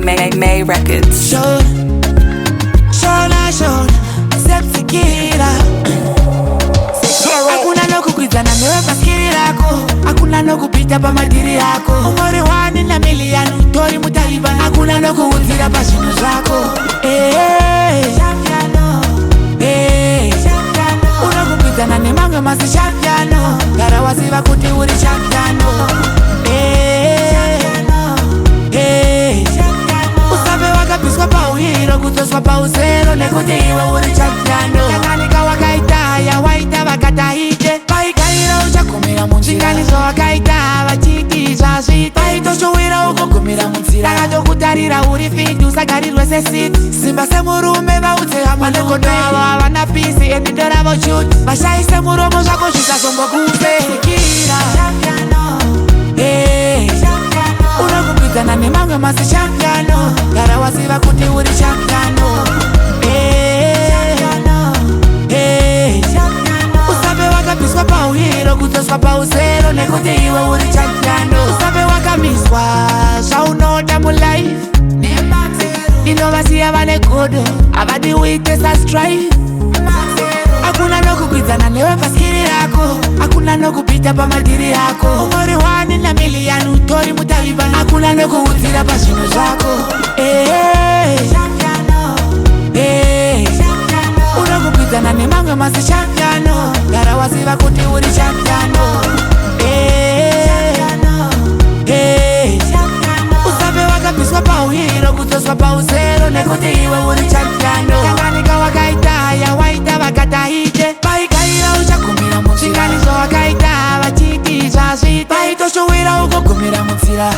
May May May Records. Shona, shona, shona, sepsikira. Hakuna nokukwidzana newe paskiri rako, hakuna nokupita pamadhiri ako. Ungori one in a million, utori muTaliban, hakuna nokuudzira pazvinhu zvako. Eh, eh, unokukwidzana nemamwe mazichampion, gara waziva kuti uri champion. Eh, eh, usafe wakabviswa pauhero, kudzoswa pauzero, nekuti iwe uri champion. Tanganika wakaita yawaita, vakataite paigaira, uchagumira munzira. Zvawakaita vachiti zvazvita, paitoshuwira ukugumira munzira. Takatokutarira uri fit, usagarirwe sesiti. Simba semurume, vaudze hamanekodo avo havana peace endindo ravo chuti vashaise muromo zvako zvisazombokupe. Sikira. Eh, unokukwidzana nemamwe mazichampion, gara waziva kuti uri champion. Eh, eh, usafe wakabviswa pauhero, kudzoswa pauzero, nekuti iwe uri champion. Usafe wakamiswa zvaunoda mulife, inovasiya vane godo, havadi uite sastrife. Hakuna nokukwidzana newe paskiri rako, hakuna nokupita pamadhiri ako. Ungori one in a million, utori muTaliban, hakuna nokuudzira pazvinhu zvako. Eh, eh, unokukwidzana nemamwe mazichampion, gara waziva kuti uri champion. Eh, eh, usafe wakabviswa pauhero, kudzoswa pauzero, nekuti iwe uri champion. Tanganika wakaita yawaita, vakataite paigaira, uchagumira munzira. Zvawakaita vachiti zvazvita, paitoshuwira ukugumira munzira.